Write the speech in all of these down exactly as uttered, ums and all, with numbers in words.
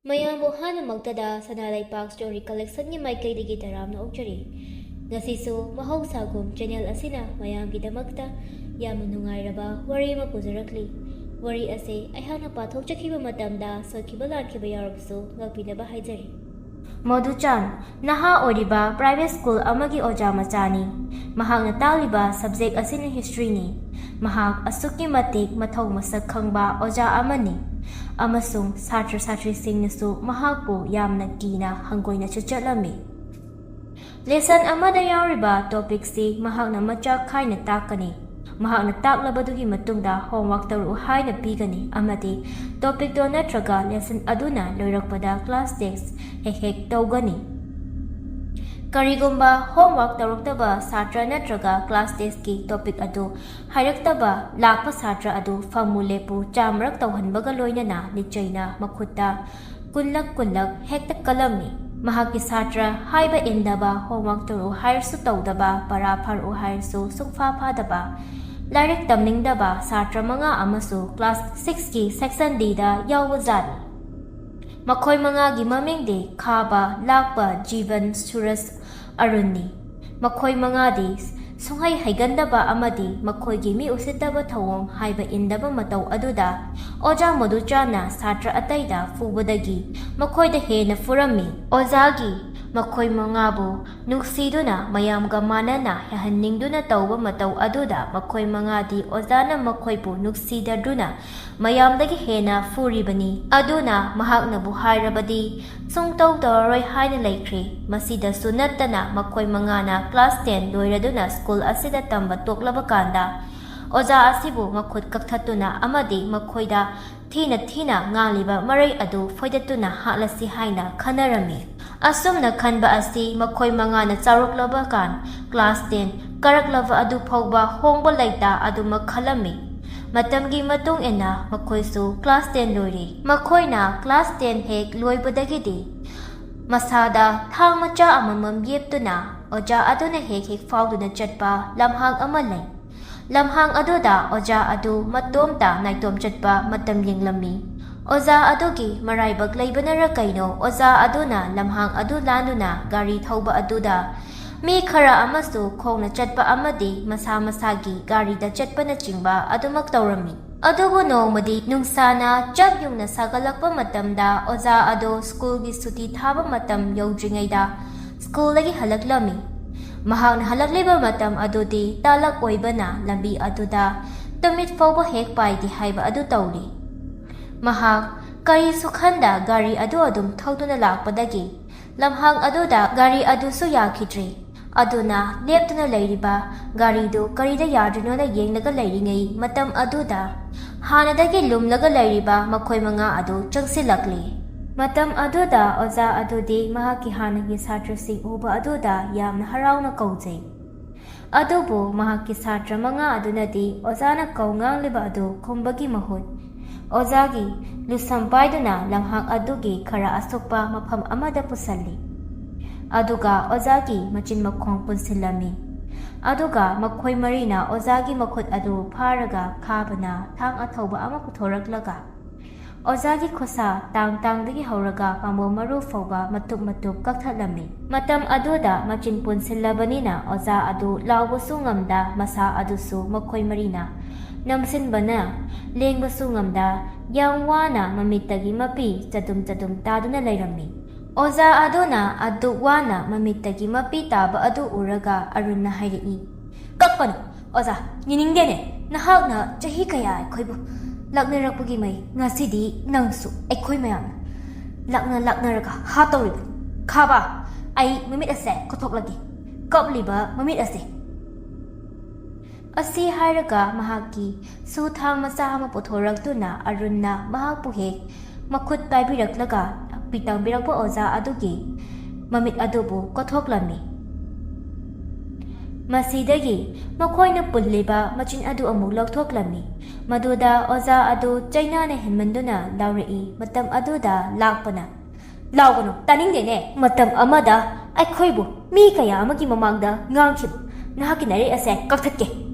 ꯃꯌꯥꯝꯕꯨ ꯑꯍꯥꯟꯕꯃꯛꯇꯗ ꯁꯅꯥ ꯂꯩꯄꯥꯛ ꯁ꯭ꯇꯣꯔꯤ ꯀꯂꯦꯛꯁꯟꯒꯤ ꯃꯥꯏꯀꯩꯗꯒꯤ ꯇꯔꯥꯝꯅ ꯑꯣꯛꯆꯔꯤ꯫ ꯉꯁꯤꯁꯨ ꯃꯍꯧꯁꯥꯒꯨꯝ ꯆꯦꯅꯦꯜ ꯑꯁꯤꯅ ꯃꯌꯥꯝꯒꯤꯗꯃꯛꯇ ꯌꯥꯝꯅ ꯅꯨꯡꯉꯥꯏꯔꯕ ꯋꯥꯔꯤ ꯑꯃ ꯄꯨꯖꯔꯛꯂꯤ꯫ ꯋꯥꯔꯤ ꯑꯁꯤ ꯑꯩꯍꯥꯛꯅ ꯄꯥꯊꯣꯛꯆꯈꯤꯕ ꯃꯇꯝꯗ ꯁꯣꯏꯈꯤꯕ ꯂꯥꯟꯈꯤꯕ ꯌꯥꯎꯔꯕꯁꯨ ꯉꯥꯛꯄꯤꯅꯕ ꯍꯥꯏꯖꯔꯤ꯫ ꯃꯣꯗꯨꯆꯥꯟ, ꯅꯍꯥ ꯑꯣꯏꯔꯤꯕ ꯄ꯭ꯔꯥꯏꯚꯦꯠ ꯁ꯭ꯀꯨꯜ ꯑꯃꯒꯤ ꯑꯣꯖꯥ ꯃꯆꯥꯅꯤ꯫ ꯃꯍꯥꯛꯅ ꯇꯥꯛꯂꯤꯕ ꯁꯕꯖꯦꯛ ꯑꯁꯤꯅ ꯍꯤꯁꯇ꯭ꯔꯤꯅꯤ꯫ ꯃꯍꯥꯛ ꯑꯁꯨꯛꯀꯤ ꯃꯇꯤꯛ ꯃꯊꯧ ꯃꯁꯛ ꯈꯪꯕ ꯑꯣꯖꯥ ꯑꯃꯅꯤ, ꯑꯃꯁꯨꯡ ꯁꯥꯇ꯭ꯔ ꯁꯥꯇ꯭ꯔꯤꯁꯤꯡꯅꯁꯨ ꯃꯍꯥꯛꯄꯨ ꯌꯥꯝꯅ ꯀꯤꯅ ꯍꯪꯒꯣꯏꯅꯁꯨ ꯆꯠꯂꯝꯃꯤ꯫ ꯂꯦꯁꯟ ꯑꯃꯗ ꯌꯥꯎꯔꯤꯕ ꯇꯣꯄꯤꯛꯁꯤ ꯃꯍꯥꯛꯅ ꯃꯆꯥꯛ ꯈꯥꯏꯅ ꯇꯥꯛꯀꯅꯤ꯫ ꯃꯍꯥꯛꯅ ꯇꯥꯛꯂꯕꯗꯨꯒꯤ ꯃꯇꯨꯡꯗ ꯍꯣꯝꯋꯥꯔꯛ ꯇꯧꯔꯛꯎ ꯍꯥꯏꯅ ꯄꯤꯒꯅꯤ ꯑꯃꯗꯤ ꯇꯣꯄꯤꯛꯇꯣ ꯅꯠꯇ꯭ꯔꯒ ꯂꯦꯁꯟ ꯑꯗꯨꯅ ꯂꯣꯏꯔꯛꯄꯗ ꯀ꯭ꯂꯥꯁ ꯇꯦꯁ ꯍꯦꯛ ꯍꯦꯛ ꯇꯧꯒꯅꯤ꯫ ꯀꯔꯤꯒꯨꯝꯕ ꯍꯣꯝꯋꯥꯔꯛ ꯇꯧꯔꯛꯇꯕ ꯁꯥꯇ꯭ꯔ ꯅꯠꯇ꯭ꯔꯒ ꯀ꯭ꯂꯥꯁ ꯇꯦꯁꯀꯤ ꯇꯣꯄꯤꯛ ꯑꯗꯨ ꯍꯥꯏꯔꯛꯇꯕ ꯂꯥꯛꯄ ꯁꯥꯇ꯭ꯔ ꯑꯗꯨ ꯐꯝꯃꯨ ꯂꯦꯞꯄꯨ ꯆꯥꯝꯃꯔꯛ ꯇꯧꯍꯟꯕꯒ ꯂꯣꯏꯅꯅ ꯂꯤꯆꯩꯅ ꯃꯈꯨꯠꯇ ꯀꯨꯟꯂꯛ ꯀꯨꯟꯂꯛ ꯍꯦꯛꯇ ꯀꯜꯂꯝꯃꯤ꯫ ꯃꯍꯥꯛꯀꯤ ꯁꯥꯇ꯭ꯔ ꯍꯥꯏꯕ ꯏꯟꯗꯕ, ꯍꯣꯝꯋꯥꯔꯛ ꯇꯧꯔꯛꯎ ꯍꯥꯏꯔꯁꯨ ꯇꯧꯗꯕ, ꯄꯔꯥ ꯐꯥꯔꯛꯎ ꯍꯥꯏꯔꯁꯨ ꯁꯨꯡꯐꯥ ꯐꯥꯗꯕ, ꯂꯥꯏꯔꯤꯛ ꯇꯝꯅꯤꯡꯗꯕ ꯁꯥꯇ꯭ꯔ ꯃꯉꯥ ꯑꯃꯁꯨ ꯀ꯭ꯂꯥꯁ ꯁꯤꯛꯁꯀꯤ ꯁꯦꯛꯁꯟ ꯗꯤꯗ ꯌꯥꯎꯕꯖꯥꯠꯅꯤ꯫ ꯃꯈꯣꯏ ꯃꯉꯥꯒꯤ ꯃꯃꯤꯡꯗꯤ ꯈꯥꯕ, ꯂꯥꯛꯄ, ꯖꯤꯕꯟ, ꯁꯨꯔꯖ, ꯑꯔꯨꯟꯅꯤ꯫ ꯃꯈꯣꯏ ꯃꯉꯥꯗꯤ ꯁꯨꯡꯍꯩ ꯍꯩꯒꯟꯗꯕ ꯑꯃꯗꯤ ꯃꯈꯣꯏꯒꯤ ꯃꯤ ꯎꯁꯤꯠꯇꯕ ꯊꯧꯑꯣꯡ ꯍꯥꯏꯕ ꯏꯟꯗꯕ ꯃꯇꯧ ꯑꯗꯨꯗ ꯑꯣꯖꯥ ꯃꯣꯗꯨꯆꯥꯟꯅ ꯁꯥꯇ꯭ꯔ ꯑꯇꯩꯗ ꯐꯨꯕꯗꯒꯤ ꯃꯈꯣꯏꯗ ꯍꯦꯟꯅ ꯐꯨꯔꯝꯃꯤ꯫ ꯑꯣꯖꯥꯒꯤ ꯃꯈꯣꯏ ꯃꯉꯥꯕꯨ ꯅꯨꯡꯁꯤꯗꯨꯅ ꯃꯌꯥꯝꯒ ꯃꯥꯟꯅꯅ ꯌꯥꯍꯟꯅꯤꯡꯗꯨꯅ ꯇꯧꯕ ꯃꯇꯧ ꯑꯗꯨꯗ ꯃꯈꯣꯏ ꯃꯉꯥꯗꯤ ꯑꯣꯖꯥꯅ ꯃꯈꯣꯏꯕꯨ ꯅꯨꯡꯁꯤꯗꯗꯨꯅ ꯃꯌꯥꯝꯗꯒꯤ ꯍꯦꯟꯅ ꯐꯨꯔꯤꯕꯅꯤ꯫ ꯑꯗꯨꯅ ꯃꯍꯥꯛꯅꯕꯨ ꯍꯥꯏꯔꯕꯗꯤ ꯁꯨꯡꯇꯧ ꯇꯧꯔꯔꯣꯏ ꯍꯥꯏꯅ ꯂꯩꯈ꯭ꯔꯦ꯫ ꯃꯁꯤꯗꯁꯨ ꯅꯠꯇꯅ ꯃꯈꯣꯏ ꯃꯉꯥꯅ ꯀ꯭ꯂꯥꯁ ꯇꯦꯟ ꯂꯣꯏꯔꯗꯨꯅ ꯁ꯭ꯀꯨꯜ ꯑꯁꯤꯗ ꯇꯝꯕ ꯇꯣꯛꯂꯕ ꯀꯥꯟꯗ ꯑꯣꯖꯥ ꯑꯁꯤꯕꯨ ꯃꯈꯨꯠ ꯀꯛꯊꯠꯇꯨꯅ ꯑꯃꯗꯤ ꯃꯈꯣꯏꯗ ꯊꯤꯅ ꯊꯤꯅ ꯉꯥꯡꯂꯤꯕ ꯃꯔꯩ ꯑꯗꯨ ꯐꯣꯏꯗꯠꯇꯨꯅ ꯍꯥꯠꯂꯁꯤ ꯍꯥꯏꯅ ꯈꯟꯅꯔꯝꯃꯤ꯫ ꯑꯁꯨꯝꯅ ꯈꯟꯕ ꯑꯁꯤ ꯃꯈꯣꯏ ꯃꯉꯥꯅ ꯆꯥꯎꯔꯛꯂꯕ ꯀꯥꯟ ꯀ꯭ꯂꯥꯁ ꯇꯦꯟ ꯀꯥꯔꯛꯂꯕ ꯑꯗꯨ ꯐꯥꯎꯕ ꯍꯣꯡꯕ ꯂꯩꯇ ꯑꯗꯨꯃꯛ ꯈꯜꯂꯝꯃꯤ꯫ ꯃꯇꯝꯒꯤ ꯃꯇꯨꯡ ꯏꯟꯅ ꯃꯈꯣꯏꯁꯨ ꯀ꯭ꯂꯥꯁ ꯇꯦꯟ ꯂꯣꯏꯔꯦ꯫ ꯃꯈꯣꯏꯅ ꯀ꯭ꯂꯥꯁ ꯇꯦꯟ ꯍꯦꯛ ꯂꯣꯏꯕꯗꯒꯤꯗꯤ ꯃꯁꯥꯗ ꯊꯥꯡ ꯃꯆꯥ ꯑꯃꯃꯝ ꯌꯦꯞꯇꯨꯅ ꯑꯣꯖꯥ ꯑꯗꯨꯅ ꯍꯦꯛ ꯍꯦꯛ ꯐꯥꯎꯗꯨꯅ ꯆꯠꯄ ꯂꯝꯍꯥꯡ ꯑꯃ ꯂꯩ꯫ ꯂꯝꯍꯥꯡ ꯑꯗꯨꯗ ꯑꯣꯖꯥ ꯑꯗꯨ ꯃꯇꯣꯝꯇ ꯅꯥꯏꯇꯣꯝ ꯆꯠꯄ ꯃꯇꯝ ꯌꯦꯡꯂꯝꯃꯤ꯫ ꯑꯣꯖꯥ ꯑꯗꯨꯒꯤ ꯃꯔꯥꯏꯕꯛ ꯂꯩꯕꯅꯔ ꯀꯩꯅꯣ, ꯑꯣꯖꯥ ꯑꯗꯨꯅ ꯂꯝꯍꯥꯡ ꯑꯗꯨ ꯂꯥꯟꯗꯨꯅ ꯒꯥꯔꯤ ꯊꯧꯕ ꯑꯗꯨꯗ ꯃꯤ ꯈꯔ ꯑꯃꯁꯨ ꯈꯣꯡꯅ ꯆꯠꯄ ꯑꯃꯗꯤ ꯃꯁꯥ ꯃꯁꯥꯒꯤ ꯒꯥꯔꯤꯗ ꯆꯠꯄꯅꯆꯤꯡꯕ ꯑꯗꯨꯃꯛ ꯇꯧꯔꯝꯃꯤ꯫ ꯑꯗꯨꯕꯨ ꯅꯣꯡꯃꯗꯤ ꯅꯨꯡꯁꯥꯅ ꯆꯞ ꯌꯨꯡꯅ ꯁꯥꯒꯠꯂꯛꯄ ꯃꯇꯝꯗ ꯑꯣꯖꯥ ꯑꯗꯣ ꯁ꯭ꯀꯨꯜꯒꯤ ꯁꯨꯇꯤ ꯊꯥꯕ ꯃꯇꯝ ꯌꯧꯗ꯭ꯔꯤꯉꯩꯗ ꯁ꯭ꯀꯨꯜꯗꯒꯤ ꯍꯜꯂꯛꯂꯝꯃꯤ꯫ ꯃꯍꯥꯛꯅ ꯍꯜꯂꯛꯂꯤꯕ ꯃꯇꯝ ꯑꯗꯨꯗꯤ ꯇꯥꯂꯛ ꯑꯣꯏꯕꯅ ꯂꯝꯕꯤ ꯑꯗꯨꯗ ꯇꯨꯃꯤꯠ ꯐꯥꯎꯕ ꯍꯦꯛ ꯄꯥꯏꯗꯦ ꯍꯥꯏꯕ ꯑꯗꯨ ꯇꯧꯔꯤ꯫ ꯃꯍꯥꯛ ꯀꯔꯤꯁꯨ ꯈꯟꯗ ꯒꯥꯔꯤ ꯑꯗꯨ ꯑꯗꯨꯝ ꯊꯧꯗꯨꯅ ꯂꯥꯛꯄꯗꯒꯤ ꯂꯝꯍꯥꯡ ꯑꯗꯨꯗ ꯒꯥꯔꯤ ꯑꯗꯨꯁꯨ ꯌꯥꯈꯤꯗ꯭ꯔꯦ꯫ ꯑꯗꯨꯅ ꯂꯦꯞꯇꯨꯅ ꯂꯩꯔꯤꯕ ꯒꯥꯔꯤꯗꯨ ꯀꯔꯤꯗ ꯌꯥꯗ꯭ꯔꯤꯅꯣꯅ ꯌꯦꯡꯂꯒ ꯂꯩꯔꯤꯉꯩ ꯃꯇꯝ ꯑꯗꯨꯗ ꯍꯥꯟꯅꯗꯒꯤ ꯂꯨꯝꯂꯒ ꯂꯩꯔꯤꯕ ꯃꯈꯣꯏ ꯃꯉꯥ ꯑꯗꯨ ꯆꯪꯁꯤꯜꯂꯛꯂꯤ꯫ ꯃꯇꯝ ꯑꯗꯨꯗ ꯑꯣꯖꯥ ꯑꯗꯨꯗꯤ ꯃꯍꯥꯛꯀꯤ ꯍꯥꯟꯅꯒꯤ ꯁꯥꯇ꯭ꯔꯁꯤꯡ ꯎꯕ ꯑꯗꯨꯗ ꯌꯥꯝꯅ ꯍꯔꯥꯎꯅ ꯀꯧꯖꯩ꯫ ꯑꯗꯨꯕꯨ ꯃꯍꯥꯛꯀꯤ ꯁꯥꯇ꯭ꯔ ꯃꯉꯥ ꯑꯗꯨꯅꯗꯤ ꯑꯣꯖꯥꯅ ꯀꯧ ꯉꯥꯡꯂꯤꯕ ꯑꯗꯨ ꯈꯨꯝꯕꯒꯤ ꯃꯍꯨꯠ ꯑꯣꯖꯥꯒꯤ ꯂꯨꯁꯝ ꯄꯥꯏꯗꯨꯅ ꯂꯝꯍꯥꯡ ꯑꯗꯨꯒꯤ ꯈꯔ ꯑꯁꯣꯛꯄ ꯃꯐꯝ ꯑꯃꯗ ꯄꯨꯁꯜꯂꯤ꯫ ꯑꯗꯨꯒ ꯑꯣꯖꯥꯒꯤ ꯃꯆꯤꯟ ꯃꯈꯣꯡ ꯄꯨꯟꯁꯤꯜꯂꯝꯃꯤ꯫ ꯑꯗꯨꯒ ꯃꯈꯣꯏ ꯃꯔꯤꯅ ꯑꯣꯖꯥꯒꯤ ꯃꯈꯨꯠ ꯑꯗꯨ ꯐꯥꯔꯒ ꯈꯥꯕꯅ ꯊꯥꯡ ꯑꯊꯧꯕ ꯑꯃ ꯄꯨꯊꯣꯔꯛꯂꯒ ꯑꯣꯖꯥꯒꯤ ꯈꯨꯠꯁꯥ ꯇꯥꯡ ꯇꯥꯡꯗꯒꯤ ꯍꯧꯔꯒ ꯄꯥꯝꯕꯣꯝ ꯃꯔꯨ ꯐꯥꯎꯕ ꯃꯇꯨꯞ ꯃꯇꯨꯞ ꯀꯛꯊꯠꯂꯝꯃꯤ꯫ ꯃꯇꯝ ꯑꯗꯨꯗ ꯃꯆꯤꯟ ꯄꯨꯟꯁꯤꯜꯂꯕꯅꯤꯅ ꯑꯣꯖꯥ ꯑꯗꯨ ꯂꯥꯎꯕꯁꯨ ꯉꯝꯗ, ꯃꯁꯥ ꯑꯗꯨꯁꯨ ꯃꯈꯣꯏ ꯃꯔꯤꯅ ꯅꯝꯁꯤꯟꯕꯅ ꯂꯦꯡꯕꯁꯨ ꯉꯝꯗ, ꯌꯥꯝ ꯋꯥꯅ ꯃꯃꯤꯠꯇꯒꯤ ꯃꯄꯤ ꯆꯗꯨꯝ ꯆꯗꯨꯝ ꯇꯥꯗꯨꯅ ꯂꯩꯔꯝꯃꯤ꯫ ꯑꯣꯖꯥ ꯑꯗꯨꯅ ꯑꯗꯨꯛ ꯋꯥꯅ ꯃꯃꯤꯠꯇꯒꯤ ꯃꯄꯤ ꯇꯥꯕ ꯑꯗꯨ ꯎꯔꯒ ꯑꯔꯨꯟꯅ ꯍꯥꯏꯔꯛꯏ, "ꯀꯞꯀꯅꯨ, ꯑꯣꯖꯥ, ꯌꯦꯡꯅꯤꯡꯗꯦꯅꯦ꯫ ꯅꯍꯥꯛꯅ ꯆꯍꯤ ꯀꯌꯥ ꯑꯩꯈꯣꯏꯕꯨ ꯂꯥꯛꯅꯔꯛꯄꯒꯤ ꯃꯩ ꯉꯁꯤꯗꯤ ꯅꯪꯁꯨ ꯑꯩꯈꯣꯏ ꯃꯌꯥꯝꯅ ꯂꯥꯛꯅ ꯂꯥꯛꯅꯔꯒ ꯍꯥꯠꯇꯧꯔꯤꯕꯅꯤ꯫ ꯈꯥꯕ, ꯑꯩ ꯃꯃꯤꯠ ꯑꯁꯦ ꯀꯣꯊꯣꯛꯂꯒꯦ꯫ ꯀꯞꯂꯤꯕ ꯃꯃꯤꯠ ꯑꯁꯦ꯫" ꯑꯁꯤ ꯍꯥꯏꯔꯒ ꯃꯍꯥꯛꯀꯤ ꯁꯨ ꯊꯥꯡ ꯃꯆꯥ ꯑꯃ ꯄꯨꯊꯣꯔꯛꯇꯨꯅ ꯑꯔꯨꯟꯅ ꯃꯍꯥꯛꯄꯨ ꯍꯦꯛ ꯃꯈꯨꯠ ꯄꯥꯏꯕꯤꯔꯛꯂꯒ ꯇꯥꯛꯄꯤ ꯇꯝꯕꯤꯔꯛꯄ ꯑꯣꯖꯥ ꯑꯗꯨꯒꯤ ꯃꯃꯤꯠ ꯑꯗꯨꯕꯨ ꯀꯣꯊꯣꯛꯂꯝꯃꯤ꯫ ꯃꯁꯤꯗꯒꯤ ꯃꯈꯣꯏꯅ ꯄꯨꯜꯂꯤꯕ ꯃꯆꯤꯟ ꯑꯗꯨ ꯑꯃꯨꯛ ꯂꯧꯊꯣꯛꯂꯝꯃꯤ꯫ ꯃꯗꯨꯗ ꯑꯣꯖꯥ ꯑꯗꯨ ꯆꯩꯅꯥꯅ ꯍꯦꯟꯃꯟꯗꯨꯅ ꯂꯥꯎꯔꯛꯏ꯫ ꯃꯇꯝ ꯑꯗꯨꯗ ꯂꯥꯛꯄꯅ, "ꯂꯥꯎꯒꯅꯨ, ꯇꯥꯅꯤꯡꯗꯦꯅꯦ꯫ ꯃꯇꯝ ꯑꯃꯗ ꯑꯩꯈꯣꯏꯕꯨ ꯃꯤ ꯀꯌꯥ ꯑꯃꯒꯤ ꯃꯃꯥꯡꯗ ꯉꯥꯡꯈꯤꯕ ꯅꯍꯥꯛꯀꯤ ꯅꯔꯩ ꯑꯁꯦ ꯀꯛꯊꯠꯀꯦ꯫"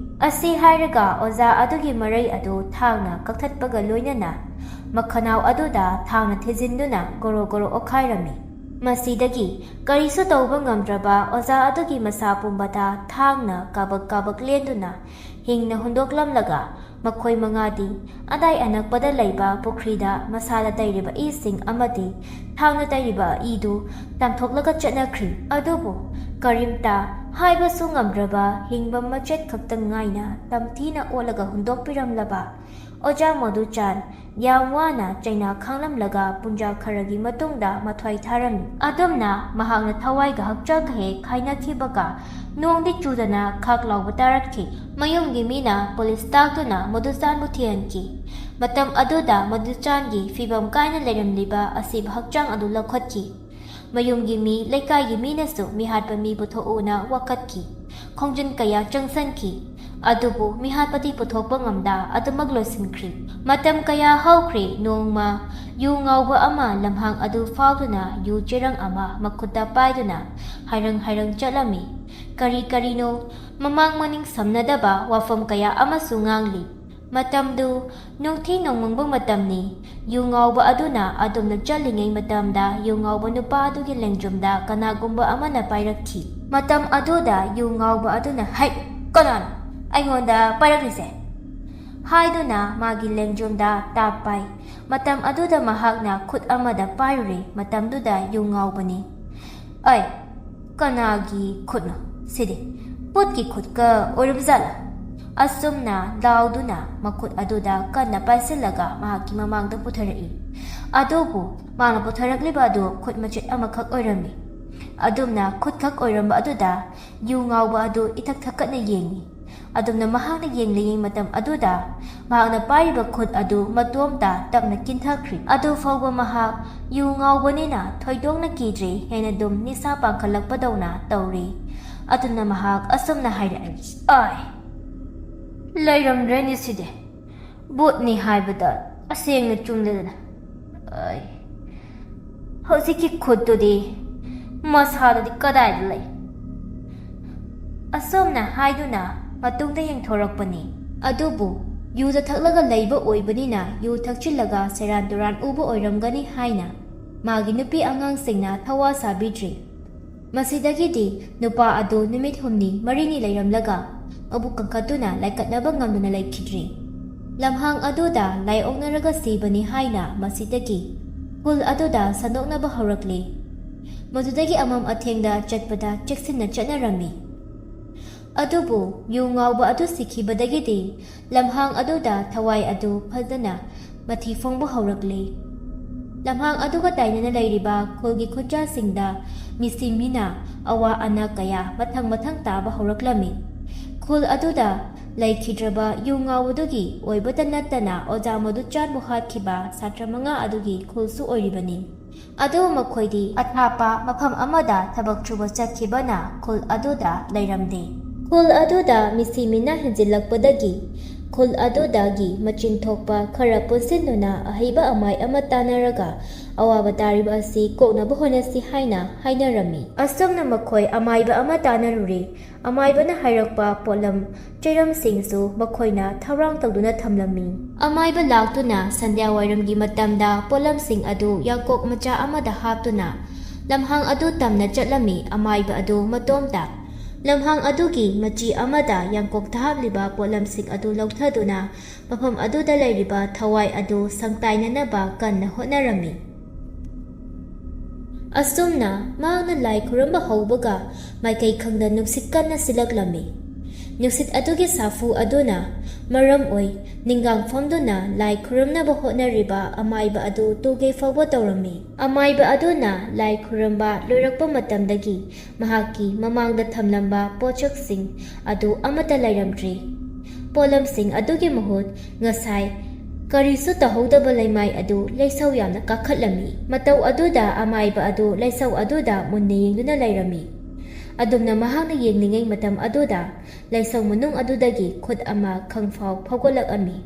ꯑꯁꯤ ꯍꯥꯏꯔꯒ ꯑꯣꯖꯥ ꯑꯗꯨꯒꯤ ꯃꯔꯩ ꯑꯗꯨ ꯊꯥꯡꯅ ꯀꯛꯊꯠꯄꯒ ꯂꯣꯏꯅꯅ ꯃꯈꯅꯥꯎ ꯑꯗꯨꯗ ꯊꯥꯡꯅ ꯊꯤꯖꯤꯟꯗꯨꯅ ꯒꯣꯔꯣ ꯒꯣꯔꯣ ꯑꯣꯠꯈꯥꯏꯔꯝꯃꯤ꯫ ꯃꯁꯤꯗꯒꯤ ꯀꯔꯤꯁꯨ ꯇꯧꯕ ꯉꯝꯗ꯭ꯔꯕ ꯑꯣꯖꯥ ꯑꯗꯨꯒꯤ ꯃꯁꯥ ꯄꯨꯝꯕꯗ ꯊꯥꯡꯅ ꯀꯥꯕꯛ ꯀꯥꯕꯛ ꯂꯦꯟꯗꯨꯅ ꯍꯤꯡꯅ ꯍꯨꯟꯗꯣꯛꯂꯝꯂꯒ, ꯃꯈꯣꯏ ꯃꯉꯥꯗꯤ ꯑꯗꯥꯏ ꯑꯅꯛꯄꯗ ꯂꯩꯕ ꯄꯨꯈ꯭ꯔꯤꯗ ꯃꯁꯥꯗ ꯇꯩꯔꯤꯕ ꯏꯁꯤꯡ ꯑꯃꯗꯤ ꯊꯥꯡꯅ ꯇꯩꯔꯤꯕ ꯏꯗꯨ ꯇꯥꯝꯊꯣꯛꯂꯒ ꯆꯠꯅꯈ꯭ꯔꯤ꯫ ꯑꯗꯨꯕꯨ ꯀꯔꯤꯝꯇ ꯍꯥꯏꯕꯁꯨ ꯉꯝꯗ꯭ꯔꯕ ꯍꯤꯡꯕ ꯃꯆꯦꯠ ꯈꯛꯇ ꯉꯥꯏꯅ ꯇꯝꯊꯤꯅ ꯑꯣꯠꯂꯒ ꯍꯨꯟꯗꯣꯛꯄꯤꯔꯝꯂꯕ ꯑꯣꯖꯥ ꯃꯣꯗꯨꯆꯥꯟ ꯌꯥꯝ ꯋꯥꯅ ꯆꯩꯅꯥ ꯈꯥꯡꯂꯝꯂꯒ ꯄꯨꯡꯖꯥ ꯈꯔꯒꯤ ꯃꯇꯨꯡꯗ ꯃꯊ꯭ꯋꯥꯏ ꯊꯥꯔꯝꯃꯤ꯫ ꯑꯗꯨꯝꯅ ꯃꯍꯥꯛꯅ ꯊꯋꯥꯏꯒ ꯍꯛꯆꯥꯡꯒ ꯍꯦꯛ ꯈꯥꯏꯅꯈꯤꯕꯒ ꯅꯣꯡꯗꯤ ꯆꯨꯗꯅ ꯈꯥꯛ ꯂꯥꯎꯕ ꯇꯥꯔꯛꯈꯤ꯫ ꯃꯌꯨꯝꯒꯤ ꯃꯤꯅ ꯄꯨꯂꯤꯁ ꯇꯥꯛꯇꯨꯅ ꯃꯣꯗꯨꯆꯥꯟꯕꯨ ꯊꯤꯍꯟꯈꯤ꯫ ꯃꯇꯝ ꯑꯗꯨꯗ ꯃꯣꯗꯨꯆꯥꯟꯒꯤ ꯐꯤꯕꯝ ꯀꯥꯏꯅ ꯂꯩꯔꯝꯂꯤꯕ ꯑꯁꯤꯕ ꯍꯛꯆꯥꯡ ꯑꯗꯨ ꯂꯧꯈꯠꯈꯤ꯫ ꯃꯌꯨꯝꯒꯤ ꯃꯤ, ꯂꯩꯀꯥꯏꯒꯤ ꯃꯤꯅꯁꯨ ꯃꯤꯍꯥꯠꯄ ꯃꯤ ꯄꯨꯊꯣꯛꯎꯅ ꯋꯥꯀꯠꯈꯤ꯫ ꯈꯣꯡꯖꯪ ꯀꯌꯥ ꯆꯪꯁꯟꯈꯤ꯫ ꯑꯗꯨꯕꯨ ꯃꯤꯍꯥꯠꯄꯗꯤ ꯄꯨꯊꯣꯛꯄ ꯉꯝꯗ ꯑꯗꯨꯃꯛ ꯂꯣꯏꯁꯤꯟꯈ꯭ꯔꯤ꯫ ꯃꯇꯝ ꯀꯌꯥ ꯍꯧꯈ꯭ꯔꯦ꯫ ꯅꯣꯡꯃ ꯌꯨ ꯉꯥꯎꯕ ꯑꯃ ꯂꯝꯍꯥꯡ ꯑꯗꯨ ꯐꯥꯎꯗꯨꯅ ꯌꯨ ꯆꯦꯔꯪ ꯑꯃ ꯃꯈꯨꯠꯇ ꯄꯥꯏꯗꯨꯅ ꯍꯥꯏꯔꯪ ꯍꯥꯏꯔꯪ ꯆꯠꯂꯝꯃꯤ꯫ ꯀꯔꯤ ꯀꯔꯤꯅꯣ ꯃꯃꯥꯡ ꯃꯅꯤꯡ ꯁꯝꯅꯗꯕ ꯋꯥꯐꯝ ꯀꯌꯥ ꯑꯃꯁꯨ ꯉꯥꯡꯂꯤ꯫ ꯃꯇꯝꯗꯨ ꯅꯨꯡꯊꯤ ꯅꯣꯡꯃꯪꯕ ꯃꯇꯝꯅꯤ꯫ ꯌꯨ ꯉꯥꯎꯕ ꯑꯗꯨꯅ ꯑꯗꯨꯝꯅ ꯆꯠꯂꯤꯉꯩ ꯃꯇꯝꯗ ꯌꯨ ꯉꯥꯎꯕ ꯅꯨꯄꯥ ꯑꯗꯨꯒꯤ ꯂꯦꯡꯖꯨꯝꯗ ꯀꯅꯥꯒꯨꯝꯕ ꯑꯃꯅ ꯄꯥꯏꯔꯛꯈꯤ꯫ ꯃꯇꯝ ꯑꯗꯨꯗ ꯌꯨ ꯉꯥꯎꯕ ꯑꯗꯨꯅ, "ꯍꯩ, ꯀꯅꯥꯅꯣ ꯑꯩꯉꯣꯟꯗ ꯄꯥꯏꯔꯛꯂꯤꯁꯦ?" ꯍꯥꯏꯗꯨꯅ ꯃꯥꯒꯤ ꯂꯦꯡꯖꯨꯝꯗ ꯇꯥꯞ ꯄꯥꯏ꯫ ꯃꯇꯝ ꯑꯗꯨꯗ ꯃꯍꯥꯛꯅ ꯈꯨꯠ ꯑꯃꯗ ꯄꯥꯏꯔꯨꯔꯦ꯫ ꯃꯇꯝꯗꯨꯗ ꯌꯨ ꯉꯥꯎꯕꯅꯤ꯫ "ꯑꯩ, ꯀꯅꯥꯒꯤ ꯈꯨꯠꯅꯣ ꯁꯤꯗꯤ? ꯄꯣꯠꯀꯤ ꯈꯨꯠꯀ ꯑꯣꯏꯔꯕꯖꯥꯠꯂꯥ?" ꯑꯁꯨꯝꯅ ꯂꯥꯎꯗꯨꯅ ꯃꯈꯨꯠ ꯑꯗꯨꯗ ꯀꯟꯅ ꯄꯥꯏꯁꯤꯜꯂꯒ ꯃꯍꯥꯛꯀꯤ ꯃꯃꯥꯡꯗ ꯄꯨꯊꯔꯛꯏ꯫ ꯑꯗꯨꯕꯨ ꯃꯥꯅ ꯄꯨꯊꯔꯛꯂꯤꯕ ꯑꯗꯨ ꯈꯨꯠ ꯃꯆꯦꯠ ꯑꯃꯈꯛ ꯑꯣꯏꯔꯝꯃꯤ꯫ ꯑꯗꯨꯝꯅ ꯈꯨꯠꯈꯛ ꯑꯣꯏꯔꯝꯕ ꯑꯗꯨꯗ ꯌꯨ ꯉꯥꯎꯕ ꯑꯗꯨ ꯏꯊꯛ ꯊꯛꯀꯠꯅ ꯌꯦꯡꯉꯤ꯫ ꯑꯗꯨꯝꯅ ꯃꯍꯥꯛꯅ ꯌꯦꯡꯂꯤꯉꯩ ꯃꯇꯝ ꯑꯗꯨꯗ ꯃꯍꯥꯛꯅ ꯄꯥꯏꯔꯤꯕ ꯈꯨꯠ ꯑꯗꯨ ꯃꯇꯣꯝꯇ ꯇꯞꯅ ꯀꯤꯟꯊꯈ꯭ꯔꯤ꯫ ꯑꯗꯨ ꯐꯥꯎꯕ ꯃꯍꯥꯛ ꯌꯨ ꯉꯥꯎꯕꯅꯤꯅ ꯊꯣꯏꯗꯣꯛꯅ ꯀꯤꯗ꯭ꯔꯤ, ꯍꯦꯟꯅ ꯑꯗꯨꯝ ꯅꯤꯁꯥ ꯄꯥꯡꯈꯠꯂꯛꯄꯗꯧꯅ ꯇꯧꯔꯤ꯫ ꯑꯗꯨꯅ ꯃꯍꯥꯛ ꯑꯁꯨꯝꯅ ꯍꯥꯏꯔꯛꯏ, "ꯑꯥꯏ, ꯂꯩꯔꯝꯗ꯭ꯔꯦꯅꯦ ꯁꯤꯗꯤ꯫ ꯕꯨꯠꯅꯤ ꯍꯥꯏꯕꯗ ꯑꯁꯦꯡꯅ ꯆꯨꯝꯗꯗꯅ꯫ ꯑꯥꯏ, ꯍꯧꯖꯤꯛꯀꯤ ꯈꯨꯠꯇꯨꯗꯤ ꯃꯁꯥꯗꯨꯗꯤ ꯀꯗꯥꯏꯗ ꯂꯩ?" ꯑꯁꯨꯝꯅ ꯍꯥꯏꯗꯨꯅ ꯃꯇꯨꯡꯗ ꯌꯦꯡꯊꯣꯔꯛꯄꯅꯤ꯫ ꯑꯗꯨꯕꯨ ꯌꯨꯗ ꯊꯛꯂꯒ ꯂꯩꯕ ꯑꯣꯏꯕꯅꯤꯅ ꯌꯨ ꯊꯛꯆꯤꯜꯂꯒ ꯁꯦꯔꯥꯟ ꯇꯨꯔꯥꯟ ꯎꯕ ꯑꯣꯏꯔꯝꯒꯅꯤ ꯍꯥꯏꯅ ꯃꯥꯒꯤ ꯅꯨꯄꯤ ꯑꯉꯥꯡꯁꯤꯡꯅ ꯊꯋꯥ ꯁꯥꯕꯤꯗ꯭ꯔꯤ꯫ ꯃꯁꯤꯗꯒꯤꯗꯤ ꯅꯨꯄꯥ ꯑꯗꯨ ꯅꯨꯃꯤꯠ ꯍꯨꯝꯅꯤ ꯃꯔꯤꯅꯤ ꯂꯩꯔꯝꯂꯒ ꯃꯕꯨꯛ ꯀꯟꯈꯠꯇꯨꯅ ꯂꯥꯏꯀꯠꯅꯕ ꯉꯝꯗꯅ ꯂꯩꯈꯤꯗ꯭ꯔꯤ꯫ ꯂꯝꯍꯥꯡ ꯑꯗꯨꯗ ꯂꯥꯏ ꯑꯣꯛꯅꯔꯒ ꯁꯤꯕꯅꯤ ꯍꯥꯏꯅ ꯃꯁꯤꯗꯒꯤ ꯈꯨꯜ ꯑꯗꯨꯗ ꯁꯟꯗꯣꯛꯅꯕ ꯍꯧꯔꯛꯂꯤ꯫ ꯃꯗꯨꯗꯒꯤ ꯑꯃꯝ ꯑꯊꯦꯡꯗ ꯆꯠꯄꯗ ꯆꯦꯛꯁꯤꯟꯅ ꯆꯠꯅꯔꯝꯃꯤ꯫ ꯑꯗꯨꯕꯨ ꯌꯨ ꯉꯥꯎꯕ ꯑꯗꯨ ꯁꯤꯈꯤꯕꯗꯒꯤꯗꯤ ꯂꯝꯍꯥꯡ ꯑꯗꯨꯗ ꯊꯋꯥꯏ ꯑꯗꯨ ꯐꯖꯅ ꯃꯊꯤ ꯐꯣꯡꯕ ꯍꯧꯔꯛꯂꯤ꯫ ꯂꯝꯍꯥꯡ ꯑꯗꯨꯒ ꯇꯥꯏꯅꯅ ꯂꯩꯔꯤꯕ ꯈꯨꯜꯒꯤ ꯈꯨꯟꯖꯥꯁꯤꯡꯗ ꯃꯤꯁꯤ ꯃꯤꯅ ꯑꯋꯥ ꯑꯅꯥ ꯀꯌꯥ ꯃꯊꯪ ꯃꯊꯪ ꯇꯥꯕ ꯍꯧꯔꯛꯂꯝꯃꯤ꯫ ꯈꯨꯜ ꯑꯗꯨꯗ ꯂꯩꯈꯤꯗ꯭ꯔꯕ ꯌꯨ ꯉꯥꯎꯕꯗꯨꯒꯤ ꯑꯣꯏꯕꯇ ꯅꯠꯇꯅ ꯑꯣꯖꯥ ꯃꯗꯨꯆꯥꯟꯕꯨ ꯍꯥꯠꯈꯤꯕ ꯁꯥꯇ꯭ꯔ ꯃꯉꯥ ꯑꯗꯨꯒꯤ ꯈꯨꯜꯁꯨ ꯑꯣꯏꯔꯤꯕꯅꯤ꯫ ꯑꯗꯨ ꯃꯈꯣꯏꯗꯤ ꯑꯊꯥꯞꯄ ꯃꯐꯝ ꯑꯃꯗ ꯊꯕꯛ ꯁꯨꯕ ꯆꯠꯈꯤꯕꯅ ꯈꯨꯜ ꯑꯗꯨꯗ ꯂꯩꯔꯝꯗꯦ꯫ ꯈꯨꯜ ꯑꯗꯨꯗ ꯃꯤꯁꯤ ꯃꯤꯅ ꯍꯦꯟꯖꯤꯜꯂꯛꯄꯗꯒꯤ ꯈꯨꯜ ꯑꯗꯨꯗꯒꯤ ꯃꯆꯤꯟ ꯊꯣꯛꯄ ꯈꯔ ꯄꯨꯟꯁꯤꯟꯗꯨꯅ ꯑꯍꯩꯕ ꯑꯃꯥꯏ ꯑꯃ ꯇꯥꯟꯅꯔꯒ ꯑꯋꯥꯕ ꯇꯥꯔꯤꯕ ꯑꯁꯤ ꯀꯣꯛꯅꯕ ꯍꯣꯠꯅꯁꯤ ꯍꯥꯏꯅ ꯍꯥꯏꯅꯔꯝꯃꯤ꯫ ꯑꯁꯨꯝꯅ ꯃꯈꯣꯏ ꯑꯃꯥꯏꯕ ꯑꯃ ꯇꯥꯟꯅꯔꯨꯔꯦ꯫ ꯑꯃꯥꯏꯕꯅ ꯍꯥꯏꯔꯛꯄ ꯄꯣꯠꯂꯝ ꯆꯩꯔꯝꯁꯤꯡꯁꯨ ꯃꯈꯣꯏꯅ ꯊꯧꯔꯥꯡ ꯇꯧꯗꯨꯅ ꯊꯝꯂꯝꯃꯤ꯫ ꯑꯃꯥꯏꯕ ꯂꯥꯛꯇꯨꯅ ꯁꯟꯙ꯭ꯌꯥ ꯋꯥꯏꯔꯝꯒꯤ ꯃꯇꯝꯗ ꯄꯣꯠꯂꯝꯁꯤꯡ ꯑꯗꯨ ꯌꯥꯡꯀꯣꯛ ꯃꯆꯥ ꯑꯃꯗ ꯍꯥꯞꯇꯨꯅ ꯂꯝꯍꯥꯡ ꯑꯗꯨ ꯇꯝꯅ ꯆꯠꯂꯝꯃꯤ꯫ ꯑꯃꯥꯏꯕ ꯑꯗꯨ ꯃꯇꯣꯝꯇ ꯂꯝꯍꯥꯡ ꯑꯗꯨꯒꯤ ꯃꯆꯤ ꯑꯃꯗ ꯌꯥꯡꯀꯣꯛꯇ ꯍꯥꯞꯂꯤꯕ ꯄꯣꯠꯂꯝꯁꯤꯡ ꯑꯗꯨ ꯂꯧꯊꯗꯨꯅ ꯃꯐꯝ ꯑꯗꯨꯗ ꯂꯩꯔꯤꯕ ꯊꯋꯥꯏ ꯑꯗꯨ ꯁꯪꯇꯥꯏꯅꯅꯕ ꯀꯟꯅ ꯍꯣꯠꯅꯔꯝꯃꯤ꯫ ꯑꯁꯨꯝꯅ ꯃꯍꯥꯛꯅ ꯂꯥꯏ ꯈꯨꯔꯨꯝꯕ ꯍꯧꯕꯒ ꯃꯥꯏꯀꯩ ꯈꯪꯗ ꯅꯨꯡꯁꯤꯠ ꯀꯟꯅ ꯁꯤꯜꯂꯛꯂꯝꯃꯤ꯫ ꯅꯨꯡꯁꯤꯠ ꯑꯗꯨꯒꯤ ꯁꯥꯐꯨ ꯑꯗꯨꯅ ꯃꯔꯝ ꯑꯣꯏ ꯅꯤꯡꯒꯥꯡ ꯐꯝꯗꯨꯅ ꯂꯥꯏ ꯈꯨꯔꯨꯝꯅꯕ ꯍꯣꯠꯅꯔꯤꯕ ꯑꯃꯥꯏꯕ ꯑꯗꯨ ꯇꯨꯒꯦ ꯐꯥꯎꯕ ꯇꯧꯔꯝꯃꯤ꯫ ꯑꯃꯥꯏꯕ ꯑꯗꯨꯅ ꯂꯥꯏ ꯈꯨꯔꯨꯝꯕ ꯂꯣꯏꯔꯛꯄ ꯃꯇꯝꯗꯒꯤ ꯃꯍꯥꯛꯀꯤ ꯃꯃꯥꯡꯗ ꯊꯝꯂꯝꯕ ꯄꯣꯠꯁꯛꯁꯤꯡ ꯑꯗꯨ ꯑꯃꯠꯇ ꯂꯩꯔꯝꯗ꯭ꯔꯦ꯫ ꯄꯣꯠꯂꯝꯁꯤꯡ ꯑꯗꯨꯒꯤ ꯃꯍꯨꯠ ꯉꯁꯥꯏ ꯀꯔꯤꯁꯨ ꯇꯧꯍꯧꯗꯕ ꯂꯩꯃꯥꯏ ꯑꯗꯨ ꯂꯩꯁꯧ ꯌꯥꯝꯅ ꯀꯥꯈꯠꯂꯝꯃꯤ꯫ ꯃꯇꯧ ꯑꯗꯨꯗ ꯑꯃꯥꯏꯕ ꯑꯗꯨ ꯂꯩꯁꯧ ꯑꯗꯨꯗ ꯃꯨꯟꯅ ꯌꯦꯡꯗꯨꯅ ꯂꯩꯔꯝꯃꯤ꯫ ꯑꯗꯨꯝꯅ ꯃꯍꯥꯛꯅ ꯌꯦꯡꯂꯤꯉꯩ ꯃꯇꯝ ꯑꯗꯨꯗ ꯂꯩꯁꯧ ꯃꯅꯨꯡ ꯑꯗꯨꯗꯒꯤ ꯈꯨꯠ ꯑꯃ ꯈꯪꯐꯥꯎ ꯐꯥꯎꯒꯠꯂꯛꯂꯝꯃꯤ꯫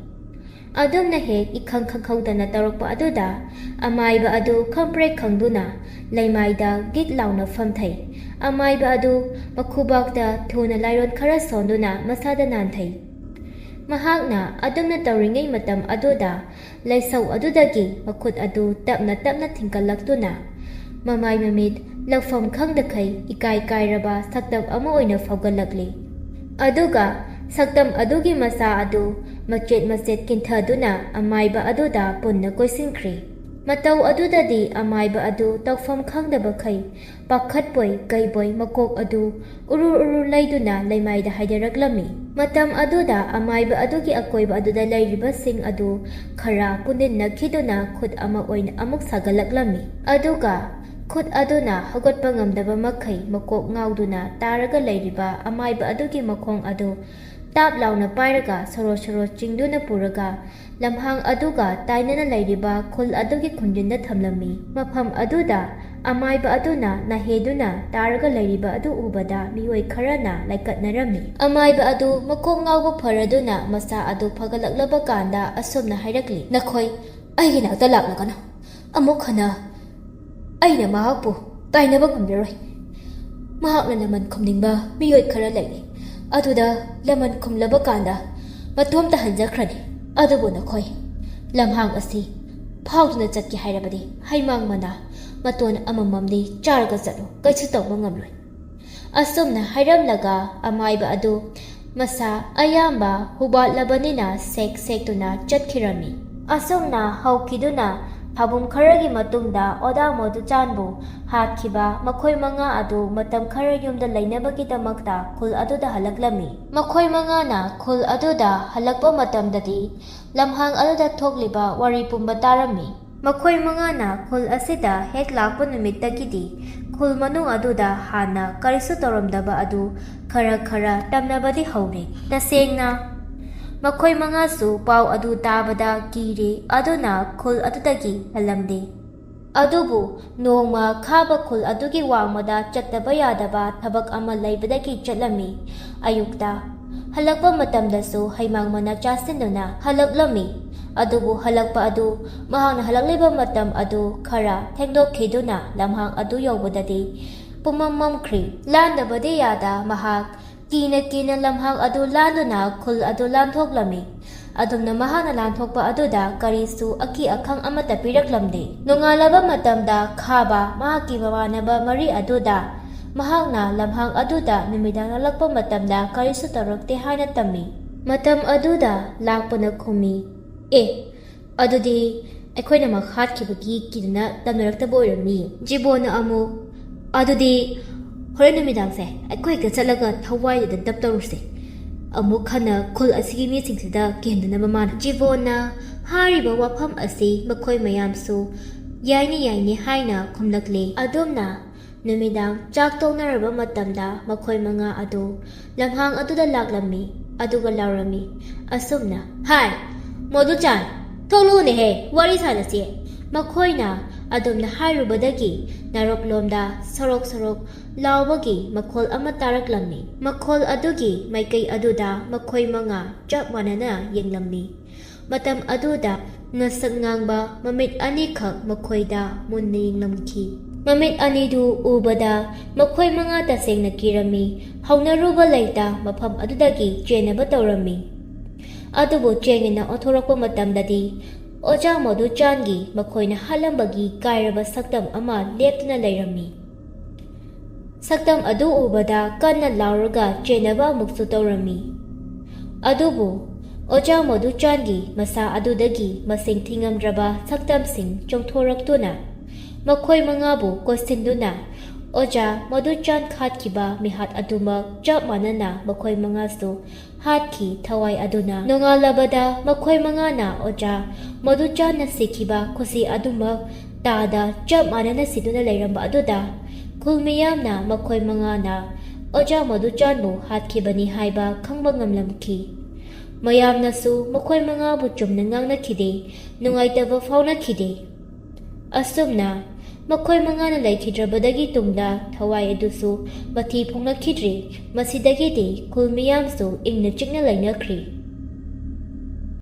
ꯑꯗꯨꯝꯅ ꯍꯦꯛ ꯏꯈꯪ ꯈꯪꯍꯧꯗꯅ ꯇꯧꯔꯛꯄ ꯑꯗꯨꯗ ꯑꯃꯥꯏꯕ ꯑꯗꯨ ꯈꯪꯄ꯭ꯔꯦꯛ ꯈꯪꯗꯨꯅ ꯂꯩꯃꯥꯏꯗ ꯒꯤꯠ ꯂꯥꯎꯅ ꯐꯝꯊꯩ꯫ ꯑꯃꯥꯏꯕ ꯑꯗꯨ ꯃꯈꯨꯕꯥꯛꯇ ꯊꯨꯅ ꯂꯥꯏꯔꯣꯟ ꯈꯔ ꯁꯣꯟꯗꯨꯅ ꯃꯁꯥꯗ ꯅꯥꯟꯊꯩ꯫ ꯃꯍꯥꯛꯅ ꯑꯗꯨꯝꯅ ꯇꯧꯔꯤꯉꯩ ꯃꯇꯝ ꯑꯗꯨꯗ ꯂꯩꯁꯧ ꯑꯗꯨꯗꯒꯤ ꯃꯈꯨꯠ ꯑꯗꯨ ꯇꯞꯅ ꯇꯞꯅ ꯊꯤꯡꯀꯠꯂꯛꯇꯨꯅ ꯃꯃꯥꯏ ꯃꯃꯤꯠ ꯂꯧꯐꯝ ꯈꯪꯗꯈꯩ ꯏꯀꯥꯏ ꯀꯥꯏꯔꯕ ꯁꯛꯇꯝ ꯑꯃ ꯑꯣꯏꯅ ꯐꯥꯎꯒꯠꯂꯛꯂꯤ꯫ ꯑꯗꯨꯒ ꯁꯛꯇꯝ ꯑꯗꯨꯒꯤ ꯃꯁꯥ ꯑꯗꯨ ꯃꯆꯦꯠ ꯃꯆꯦꯠ ꯀꯤꯟꯊꯗꯨꯅ ꯑꯃꯥꯏꯕ ꯑꯗꯨꯗ ꯄꯨꯟꯅ ꯀꯣꯏꯁꯤꯟꯈ꯭ꯔꯤ꯫ ꯃꯇꯧ ꯑꯗꯨꯗꯗꯤ ꯑꯃꯥꯏꯕ ꯑꯗꯨ ꯇꯧꯐꯝ ꯈꯪꯗꯕꯈꯩ ꯄꯥꯈꯠꯄꯣꯏ ꯀꯩꯕꯣꯏ ꯃꯀꯣꯛ ꯑꯗꯨ ꯎꯔꯨꯔ ꯎꯔꯨꯔ ꯂꯩꯗꯨꯅ ꯂꯩꯃꯥꯏꯗ ꯍꯥꯏꯗꯔꯛꯂꯝꯃꯤ꯫ ꯃꯇꯝ ꯑꯗꯨꯗ ꯑꯃꯥꯏꯕ ꯑꯗꯨꯒꯤ ꯑꯀꯣꯏꯕ ꯑꯗꯨꯗ ꯂꯩꯔꯤꯕꯁꯤꯡ ꯑꯗꯨ ꯈꯔ ꯄꯨꯟꯗꯤꯟꯅꯈꯤꯗꯨꯅ ꯈꯨꯠ ꯑꯃ ꯑꯣꯏꯅ ꯑꯃꯨꯛ ꯁꯥꯒꯠꯂꯛꯂꯝꯃꯤ꯫ ꯑꯗꯨꯒ ꯈꯨꯠ ꯑꯗꯨꯅ ꯍꯧꯒꯠꯄ ꯉꯝꯗꯕ ꯃꯈꯩ ꯃꯀꯣꯛ ꯉꯥꯎꯗꯨꯅ ꯇꯥꯔꯒ ꯂꯩꯔꯤꯕ ꯑꯃꯥꯏꯕ ꯑꯗꯨꯒꯤ ꯃꯈꯣꯡ ꯑꯗꯨ ꯇꯥꯞ ꯂꯥꯎꯅ ꯄꯥꯏꯔꯒ ꯁꯣꯔꯣ ꯁꯣꯔꯣ ꯆꯤꯡꯗꯨꯅ ꯄꯨꯔꯒ ꯂꯝꯍꯥꯡ ꯑꯗꯨꯒ ꯇꯥꯏꯅꯅ ꯂꯩꯔꯤꯕ ꯈꯨꯜ ꯑꯗꯨꯒꯤ ꯈꯨꯟꯖꯤꯟꯗ ꯊꯝꯂꯝꯃꯤ꯫ ꯃꯐꯝ ꯑꯗꯨꯗ ꯑꯃꯥꯏꯕ ꯑꯗꯨꯅ ꯅꯥꯍꯦꯗꯨꯅ ꯇꯥꯔꯒ ꯂꯩꯔꯤꯕ ꯑꯗꯨ ꯎꯕꯗ ꯃꯤꯑꯣꯏ ꯈꯔꯅ ꯂꯥꯏꯀꯠꯅꯔꯝꯃꯤ꯫ ꯑꯃꯥꯏꯕ ꯑꯗꯨ ꯃꯀꯣꯛ ꯉꯥꯎꯕ ꯐꯔꯗꯨꯅ ꯃꯁꯥ ꯑꯗꯨ ꯐꯒꯠꯂꯛꯂꯕ ꯀꯥꯟꯗ ꯑꯁꯨꯝꯅ ꯍꯥꯏꯔꯛꯂꯤ, "ꯅꯈꯣꯏ ꯑꯩꯒꯤ ꯅꯥꯛꯇ ꯂꯥꯛꯂꯒꯅꯨ꯫ ꯑꯃꯨꯛ ꯍꯟꯅ ꯑꯩꯅ ꯃꯍꯥꯛꯄꯨ ꯇꯥꯏꯅꯕ ꯉꯝꯂꯔꯣꯏ꯫ ꯃꯍꯥꯛꯅ ꯂꯃꯟ ꯈꯨꯝꯅꯤꯡꯕ ꯃꯤꯑꯣꯏ ꯈꯔ ꯂꯩꯔꯤ꯫ ꯑꯗꯨꯗ ꯂꯃꯟ ꯈꯨꯝꯂꯕ ꯀꯥꯟꯗ ꯃꯇꯣꯝꯇ ꯍꯟꯖꯈ꯭ꯔꯅꯤ꯫ ꯑꯗꯨꯕꯨ ꯅꯈꯣꯏ ꯂꯝꯍꯥꯡ ꯑꯁꯤ ꯐꯥꯎꯗꯨꯅ ꯆꯠꯀꯦ ꯍꯥꯏꯔꯕꯗꯤ ꯍꯩꯃꯥꯡ ꯃꯅꯥ ꯃꯇꯣꯟ ꯑꯃꯃꯝꯗꯤ ꯆꯥꯔꯒ ꯆꯠꯂꯨ, ꯀꯩꯁꯨ ꯇꯧꯕ ꯉꯝꯂꯣꯏ"꯫ ꯑꯁꯨꯝꯅ ꯍꯥꯏꯔꯝꯂꯒ ꯑꯃꯥꯏꯕ ꯑꯗꯨ ꯃꯁꯥ ꯑꯌꯥꯝꯕ ꯍꯨꯕꯥꯠꯂꯕꯅꯤꯅ ꯁꯦꯛ ꯁꯦꯛꯇꯨꯅ ꯆꯠꯈꯤꯔꯝꯃꯤ꯫ ꯑꯁꯨꯝꯅ ꯍꯧꯈꯤꯗꯨꯅ ꯊꯥꯕꯨꯝ ꯈꯔꯒꯤ ꯃꯇꯨꯡꯗ ꯑꯣꯗꯥ ꯃꯣꯗꯨꯆꯥꯟꯕꯨ ꯍꯥꯠꯈꯤꯕ ꯃꯈꯣꯏ ꯃꯉꯥ ꯑꯗꯨ ꯃꯇꯝ ꯈꯔ ꯌꯨꯝꯗ ꯂꯩꯅꯕꯒꯤꯗꯃꯛꯇ ꯈꯨꯜ ꯑꯗꯨꯗ ꯍꯜꯂꯛꯂꯝꯃꯤ꯫ ꯃꯈꯣꯏ ꯃꯉꯥꯅ ꯈꯨꯜ ꯑꯗꯨꯗ ꯍꯜꯂꯛꯄ ꯃꯇꯝꯗꯗꯤ ꯂꯝꯍꯥꯡ ꯑꯗꯨꯗ ꯊꯣꯛꯂꯤꯕ ꯋꯥꯔꯤ ꯄꯨꯝꯕ ꯇꯥꯔꯝꯃꯤ꯫ ꯃꯈꯣꯏ ꯃꯉꯥꯅ ꯈꯨꯜ ꯑꯁꯤꯗ ꯍꯦꯛ ꯂꯥꯛꯄ ꯅꯨꯃꯤꯠꯇꯒꯤꯗꯤ ꯈꯨꯜ ꯃꯅꯨꯡ ꯑꯗꯨꯗ ꯍꯥꯟꯅ ꯀꯔꯤꯁꯨ ꯇꯧꯔꯝꯗꯕ ꯑꯗꯨ ꯈꯔ ꯈꯔ ꯇꯝꯅꯕꯗꯤ ꯍꯧꯔꯦ꯫ ꯇꯁꯦꯡꯅ ꯃꯈꯣꯏ ꯃꯉꯥꯁꯨ ꯄꯥꯎ ꯑꯗꯨ ꯇꯥꯕꯗ ꯀꯤꯔꯦ, ꯑꯗꯨꯅ ꯈꯨꯜ ꯑꯗꯨꯗꯒꯤ ꯍꯜꯂꯝꯗꯦ꯫ ꯑꯗꯨꯕꯨ ꯅꯣꯡꯃ ꯈꯥꯕ ꯈꯨꯜ ꯑꯗꯨꯒꯤ ꯋꯥꯡꯃꯗ ꯆꯠꯇꯕ ꯌꯥꯗꯕ ꯊꯕꯛ ꯑꯃ ꯂꯩꯕꯗꯒꯤ ꯆꯠꯂꯝꯃꯤ꯫ ꯑꯌꯨꯛꯇ ꯍꯜꯂꯛꯄ ꯃꯇꯝꯗꯁꯨ ꯍꯩꯃꯥꯡ ꯃꯅꯥ ꯆꯥꯁꯤꯟꯗꯨꯅ ꯍꯜꯂꯛꯂꯝꯃꯤ꯫ ꯑꯗꯨꯕꯨ ꯍꯜꯂꯛꯄ ꯑꯗꯨ ꯃꯍꯥꯛꯅ ꯍꯜꯂꯛꯂꯤꯕ ꯃꯇꯝ ꯑꯗꯨ ꯈꯔ ꯊꯦꯡꯗꯣꯛꯈꯤꯗꯨꯅ ꯂꯝꯍꯥꯡ ꯑꯗꯨ ꯌꯧꯕꯗꯗꯤ ꯄꯨꯝꯃꯝ ꯃꯝꯈ꯭ꯔꯤ꯫ ꯂꯥꯟꯗꯕꯗꯤ ꯌꯥꯗ ꯃꯍꯥꯛ ꯀꯤꯅ ꯀꯤꯅ ꯂꯝꯍꯥꯡ ꯑꯗꯨ ꯂꯥꯟꯗꯨꯅ ꯈꯨꯜ ꯑꯗꯨ ꯂꯥꯟꯊꯣꯛꯂꯝꯃꯤ꯫ ꯑꯗꯨꯝꯅ ꯃꯍꯥꯛꯅ ꯂꯥꯟꯊꯣꯛꯄ ꯑꯗꯨꯗ ꯀꯔꯤꯁꯨ ꯑꯀꯤ ꯑꯈꯪ ꯑꯃꯠꯇ ꯄꯤꯔꯛꯂꯝꯗꯦ꯫ ꯅꯣꯡꯉꯥꯜꯂꯕ ꯃꯇꯝꯗ ꯈꯥꯕ ꯃꯍꯥꯛꯀꯤ ꯃꯃꯥꯟꯅꯕ ꯃꯔꯤ ꯑꯗꯨꯗ ꯃꯍꯥꯛꯅ ꯂꯝꯍꯥꯡ ꯑꯗꯨꯗ ꯅꯨꯃꯤꯗꯥꯡ ꯂꯥꯛꯂꯛꯄ ꯃꯇꯝꯗ ꯀꯔꯤꯁꯨ ꯇꯧꯔꯛꯇꯦ ꯍꯥꯏꯅ ꯇꯝꯃꯤ꯫ ꯃꯇꯝ ꯑꯗꯨꯗ ꯂꯥꯛꯄꯅ ꯈꯨꯝꯃꯤ, "ꯑꯦ, ꯑꯗꯨꯗꯤ ꯑꯩꯈꯣꯏꯅ ꯃꯥ ꯍꯥꯠꯈꯤꯕꯒꯤ ꯀꯤꯗꯅ ꯇꯝꯅꯔꯛꯇꯕ ꯑꯣꯏꯔꯝꯅꯤ꯫" ꯖꯤꯕꯣꯟꯅ ꯑꯃꯨꯛ, "ꯑꯗꯨꯗꯤ ꯍꯣꯔꯦꯟ ꯅꯨꯃꯤꯗꯥꯡꯁꯦ ꯑꯩꯈꯣꯏ ꯍꯦꯛꯇ ꯆꯠꯂꯒ ꯊꯋꯥꯏꯗꯨꯗ ꯗꯞ ꯇꯧꯔꯨꯁꯦ꯫ ꯑꯃꯨꯛ ꯍꯟꯅ ꯈꯨꯜ ꯑꯁꯤꯒꯤ ꯃꯤꯁꯤꯡꯁꯤꯗ ꯀꯤꯍꯟꯗꯅꯕ ꯃꯥꯅ꯫" ꯖꯤꯕꯣꯟꯅ ꯍꯥꯏꯔꯤꯕ ꯋꯥꯐꯝ ꯑꯁꯤ ꯃꯈꯣꯏ ꯃꯌꯥꯝꯁꯨ "ꯌꯥꯏꯅꯦ, ꯌꯥꯏꯅꯦ" ꯍꯥꯏꯅ ꯈꯨꯝꯂꯛꯂꯦ꯫ ꯑꯗꯨꯝꯅ ꯅꯨꯃꯤꯗꯥꯡ ꯆꯥꯛ ꯇꯣꯛꯅꯔꯕ ꯃꯇꯝꯗ ꯃꯈꯣꯏ ꯃꯉꯥ ꯑꯗꯨ ꯂꯝꯍꯥꯡ ꯑꯗꯨꯗ ꯂꯥꯛꯂꯝꯃꯤ, ꯑꯗꯨꯒ ꯂꯥꯎꯔꯝꯃꯤ ꯑꯁꯨꯝꯅ, "ꯍꯥꯏ, ꯃꯣꯗꯨꯆꯥꯟ, ꯊꯣꯛꯂꯛꯎꯅꯦꯍꯦ, ꯋꯥꯔꯤ ꯁꯥꯟꯅꯁꯤ꯫" ꯃꯈꯣꯏꯅ ꯑꯗꯨꯝꯅ ꯍꯥꯏꯔꯨꯕꯗꯒꯤ ꯅꯥꯔꯣꯛꯂꯣꯝꯗ ꯁꯣꯔꯣꯛ ꯁꯣꯔꯣꯛ ꯂꯥꯎꯕꯒꯤ ꯃꯈꯣꯜ ꯑꯃ ꯇꯥꯔꯛꯂꯝꯃꯤ꯫ ꯃꯈꯣꯜ ꯑꯗꯨꯒꯤ ꯃꯥꯏꯀꯩ ꯑꯗꯨꯗ ꯃꯈꯣꯏ ꯃꯉꯥ ꯆꯞ ꯃꯥꯟꯅꯅ ꯌꯦꯡꯂꯝꯃꯤ꯫ ꯃꯇꯝ ꯑꯗꯨꯗ ꯉꯁꯛ ꯉꯥꯡꯕ ꯃꯃꯤꯠ ꯑꯅꯤꯈꯛ ꯃꯈꯣꯏꯗ ꯃꯨꯟꯅ ꯌꯦꯡꯂꯝꯈꯤ꯫ ꯃꯃꯤꯠ ꯑꯅꯤꯗꯨ ꯎꯕꯗ ꯃꯈꯣꯏ ꯃꯉꯥ ꯇꯁꯦꯡꯅ ꯀꯤꯔꯝꯃꯤ꯫ ꯍꯧꯅꯔꯨꯕ ꯂꯩꯇ ꯃꯐꯝ ꯑꯗꯨꯗꯒꯤ ꯆꯦꯟꯅꯕ ꯇꯧꯔꯝꯃꯤ꯫ ꯑꯗꯨꯕꯨ ꯆꯦꯡꯉꯤꯅ ꯑꯣꯟꯊꯣꯔꯛꯄ ꯃꯇꯝꯗꯗꯤ ꯑꯣꯖꯥ ꯃꯣꯗꯨꯆꯥꯟꯒꯤ ꯃꯈꯣꯏꯅ ꯍꯥꯠꯂꯝꯕꯒꯤ ꯀꯥꯏꯔꯕ ꯁꯛꯇꯝ ꯑꯃ ꯂꯦꯞꯇꯨꯅ ꯂꯩꯔꯝꯃꯤ꯫ ꯁꯛꯇꯝ ꯑꯗꯨ ꯎꯕꯗ ꯀꯟꯅ ꯂꯥꯎꯔꯒ ꯆꯦꯟꯅꯕ ꯑꯃꯨꯛꯁꯨ ꯇꯧꯔꯝꯃꯤ꯫ ꯑꯗꯨꯕꯨ ꯑꯣꯖꯥ ꯃꯣꯗꯨꯆꯥꯟꯒꯤ ꯃꯁꯥ ꯑꯗꯨꯗꯒꯤ ꯃꯁꯤꯡ ꯊꯤꯉꯝꯗ꯭ꯔꯕ ꯁꯛꯇꯝꯁꯤꯡ ꯆꯣꯡꯊꯣꯔꯛꯇꯨꯅ ꯃꯈꯣꯏ ꯃꯉꯥꯕꯨ ꯀꯣꯏꯁꯤꯟꯗꯨꯅ ꯑꯣꯖꯥ ꯃꯣꯗꯨꯆꯥꯟ ꯍꯥꯠꯈꯤꯕ ꯃꯤꯍꯥꯠ ꯑꯗꯨꯃꯛ ꯆꯞ ꯃꯥꯟꯅꯅ ꯃꯈꯣꯏ ꯃꯉꯥꯁꯨ ꯍꯥꯠꯈꯤ꯫ ꯊꯋꯥꯏ ꯑꯗꯨꯅ ꯅꯣꯡꯉꯥꯜꯂꯕꯗ ꯃꯈꯣꯏ ꯃꯉꯥꯅ ꯑꯣꯖꯥ ꯃꯣꯗꯨꯆꯥꯟꯅ ꯁꯤꯈꯤꯕ ꯈꯨꯁꯤ ꯑꯗꯨꯃꯛ ꯇꯥꯗ ꯆꯞ ꯃꯥꯟꯅꯅ ꯁꯤꯗꯨꯅ ꯂꯩꯔꯝꯕ ꯑꯗꯨꯗ ꯈꯨꯜ ꯃꯤꯌꯥꯝꯅ ꯃꯈꯣꯏ ꯃꯉꯥꯅ ꯑꯣꯖꯥ ꯃꯣꯗꯨꯆꯥꯟꯕꯨ ꯍꯥꯠꯈꯤꯕꯅꯤ ꯍꯥꯏꯕ ꯈꯪꯕ ꯉꯝꯂꯝꯈꯤ꯫ ꯃꯌꯥꯝꯅꯁꯨ ꯃꯈꯣꯏ ꯃꯉꯥꯕꯨ ꯆꯨꯝꯅ ꯉꯥꯡꯅꯈꯤꯗꯦ, ꯅꯨꯡꯉꯥꯏꯇꯕ ꯐꯥꯎꯅꯈꯤꯗꯦ꯫ ꯑꯁꯨꯝꯅ ꯃꯈꯣꯏ ꯃꯉꯥꯅ ꯂꯩꯈꯤꯗ꯭ꯔꯕꯗꯒꯤ ꯇꯨꯡꯗ ꯊꯋꯥꯏ ꯑꯗꯨꯁꯨ ꯃꯊꯤ ꯐꯣꯡꯂꯛꯈꯤꯗ꯭ꯔꯤ꯫ ꯃꯁꯤꯗꯒꯤꯗꯤ ꯈꯨꯜ ꯃꯤꯌꯥꯝꯁꯨ ꯏꯪꯅ ꯆꯤꯛꯅ ꯂꯩꯅꯈ꯭ꯔꯤ꯫